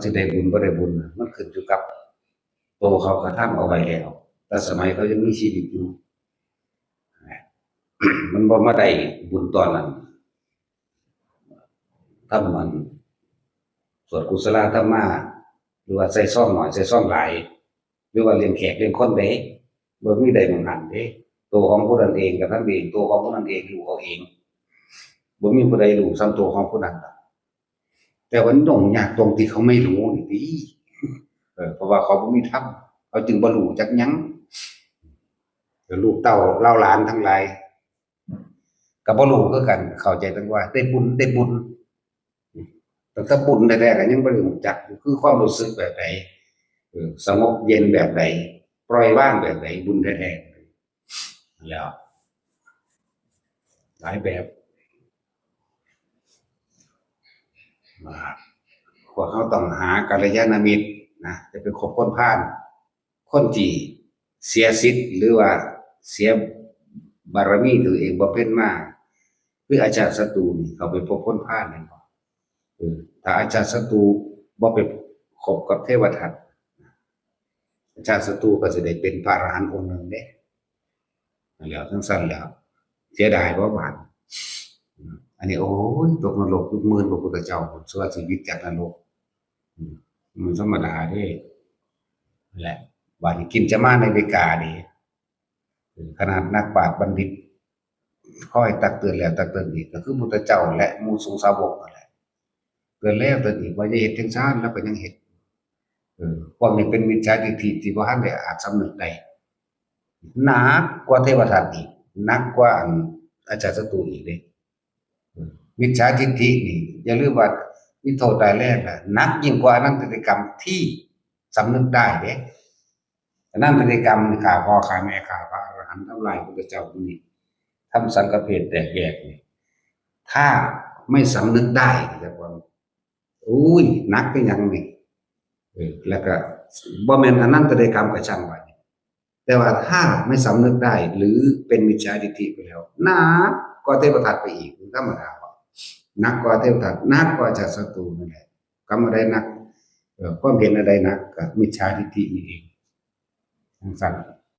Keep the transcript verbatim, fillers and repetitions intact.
สิได้บุญบ่ได้บุญน่ะ มันขึ้นอยู่กับตัวเขากระทำเอาไว้แล้ว แต่สมัยเขายังมีชีวิตอยู่ มันบ่มาได้บุญตอนนั้น ทำมัน สวดกุศลธรรมะ หรือว่าใส่ซองหน่อย ใส่ซองหลาย หรือว่าเลี้ยงแขกเลี้ยงคนเด้ บ่มีได้หม่องหั้นเด้ ตัวของผู้นั้นเองกระทำเอง ตัวของผู้นั้นเองรู้เอาเอง บ่มีผู้ใดรู้ส่ำตัวของผู้นั้นดอก แต่ว่ามันต้องยากตรงที่เขาไม่รู้นี่ติ เออ เพราะว่าเขาบ่มีธรรม เขาจึงบ่รู้จักหยัง แล้วลูกเต้าเหล่าหลานทั้งหลาย ก็บ่รู้คือกัน เข้าใจแต่ว่าได้บุญ ได้บุญ ตั้งแต่บุญแท้ๆก็ยังบ่ได้รู้จัก คือความรู้สึกแบบใด เออ สงบเย็นแบบใด ปล่อยวางแบบใด บุญแท้ๆ แล้ว หลายแบบ ว่า พวกเขาต้องหากัลยาณมิตรนะ จะไปคบคนพาล คนที่เสียสิทธิ์ หรือว่าเสียบารมีตัวเองบำเพ็ญมา คืออาชาติศัตรูนี่ เขาไปพบคนพาลนั่นบ่ เออ ถ้าอาชาติศัตรูบ่ไปคบกับเทวทัต อาชาติศัตรูก็สิได้เป็นพระอรหันต์องค์หนึ่งเด้ นั่นแหล้ว จั่งซั้นแหล้ว เสียดายบ่บาด อันนี้ โอ้ย ตกนรกยุคหมื่นพระพุทธเจ้า สวดชีวิตจากนรก อืม มันธรรมดาเด้ นั่นแหละ บาดนี้กินจะมาในเวกาเด้ ขนาดนักปราชญ์บัณฑิต คอยตักเตือนแล้วตักเตือนอีก ก็คือพุทธเจ้าและหมู่สงฆ์สาวกนั่นแหละ เตือนแล้วเตือนอีกว่าอย่าเฮ็ดจั่งซั้น แล้วก็ยังเฮ็ด เออ พวกนี้เป็นมิจฉาทิฏฐิที่บ่ทันได้อาจสำนึกได้ หนักกว่าเทวทัตอีก หนักกว่าอันอาชาติศัตรูอีกเด้ เออ มิจฉาทิฏฐินี่ อย่าลืมว่ามีโทษร้ายแรงนะ หนักยิ่งกว่าอนันตริยกรรมที่สำนึกได้เด้ อนันตริยกรรมนี่ ฆ่าพ่อฆ่าแม่ ฆ่าพระอรหันต์ ทำลายพุทธเจ้าผู้นี้ ทำสังฆเพศแตกแยกนี่ ถ้าไม่สำนึกได้ จะว่า อุ้ย หนักเป็นหยังนี่ เออ แล้วก็บ่แม่นอนันตริยกรรมก็ช่างว่า แต่ว่าถ้าไม่สำนึกได้ หรือเป็นมิจฉาทิฏฐิไปแล้ว หนักกว่าเทวทัตไปอีก ธรรมดา หนักกว่าเทวทัต หนักกว่าอาชาติศัตรูนั่นแหละ กรรมใดหนัก เอ่อ ความเห็นอันใดหนัก ก็มิจฉาทิฏฐินี่เอง จั่งซั้น